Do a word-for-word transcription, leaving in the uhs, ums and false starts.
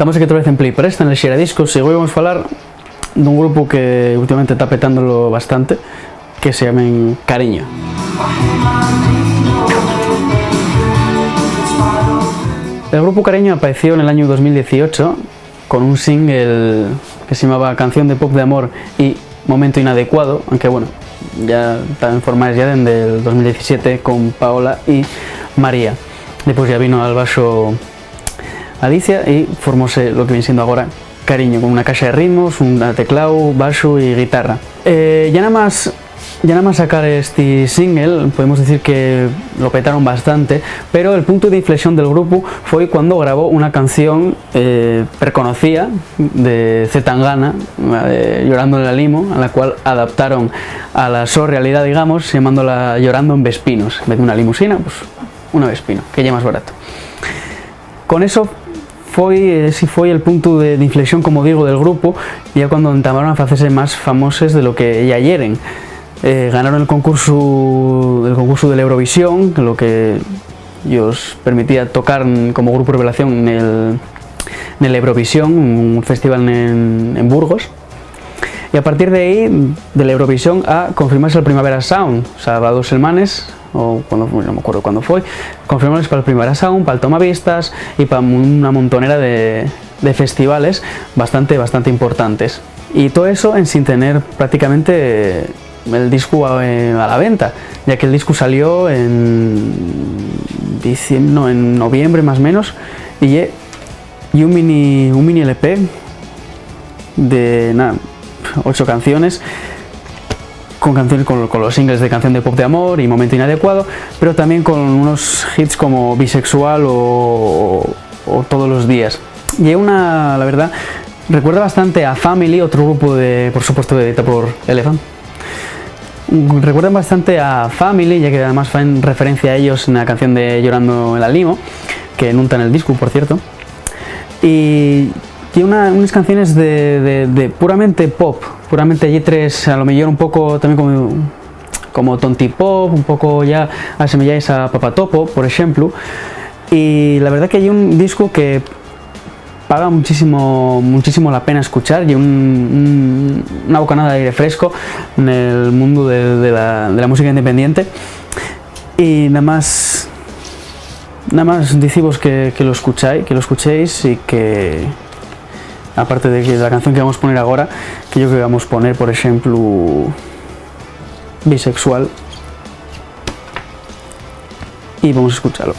Tamos aquí otra vez en Play Presta, en el Xera Discos, y hoy vamos a hablar de un grupo que últimamente está petándolo bastante, que se llamen Cariño. El grupo Cariño apareció en el año dos mil dieciocho con un single que se llamaba Canción de Pop de Amor y Momento Inadecuado, aunque bueno, ya estaban formales ya desde el dos mil diecisiete con Paola y María. Después ya vino al baxo Alicia y formóse lo que viene siendo ahora Cariño, con una caja de ritmos, un teclado, bajo y guitarra. Eh, ya nada más, ya nada más sacar este single, podemos decir que lo petaron bastante, pero el punto de inflexión del grupo fue cuando grabó una canción, eh, perconocía de Zetangana, la de Llorando en la Limo, a la cual adaptaron a la so realidad, digamos, llamándola Llorando en Vespinos. En vez de una limusina, pues una Vespino, que ya más barato. Con eso foi, esi foi el punto de, de inflexión, como digo, del grupo, ya cuando entamaron a facese más famoses de lo que ya yeren. Eh, ganaron el concurso, el concurso de la Eurovisión, lo que yos permitía tocar como grupo revelación nel, nel Eurovisión, un festival en, en Burgos. Y a partir de ahí, de la Eurovisión a confirmarse el Primavera Sound, o sea, va dos semanas, o cuando, no me acuerdo cuándo fue, confirmarse para el Primavera Sound, para el Tomavistas y para una montonera de, de festivales bastante, bastante importantes. Y todo eso en sin tener prácticamente el disco a, a la venta, ya que el disco salió en diciembre, no, en noviembre más o menos, y ye, y un mini, un mini L P de, nada, ocho canciones, con canciones, con, con los singles de Canción de Pop de Amor y Momento Inadecuado, pero también con unos hits como Bisexual o, o Todos los Días. Y es una, la verdad, recuerda bastante a Family, otro grupo de, por supuesto, editado por Elephant. Recuerdan bastante a Family, ya que además fan referencia a ellos en la canción de Llorando en la Limo, que nun ta en el disco, por cierto. Y tiene una, unas canciones de, de, de puramente pop, puramente lletres, a lo mejor un poco también como, como tontipop, un poco ya asemejáis a Papatopo, por ejemplo. Y la verdad que hay un disco que paga muchísimo, muchísimo la pena escuchar, y un, un, una bocanada de aire fresco en el mundo de, de la, de la música independiente. Y nada más, nada más decimos que, que lo escucháis, que lo escuchéis y que, aparte de, que la canción que vamos a poner ahora, que yo creo que vamos a poner, por ejemplo, Bisexual, y vamos a escucharlo.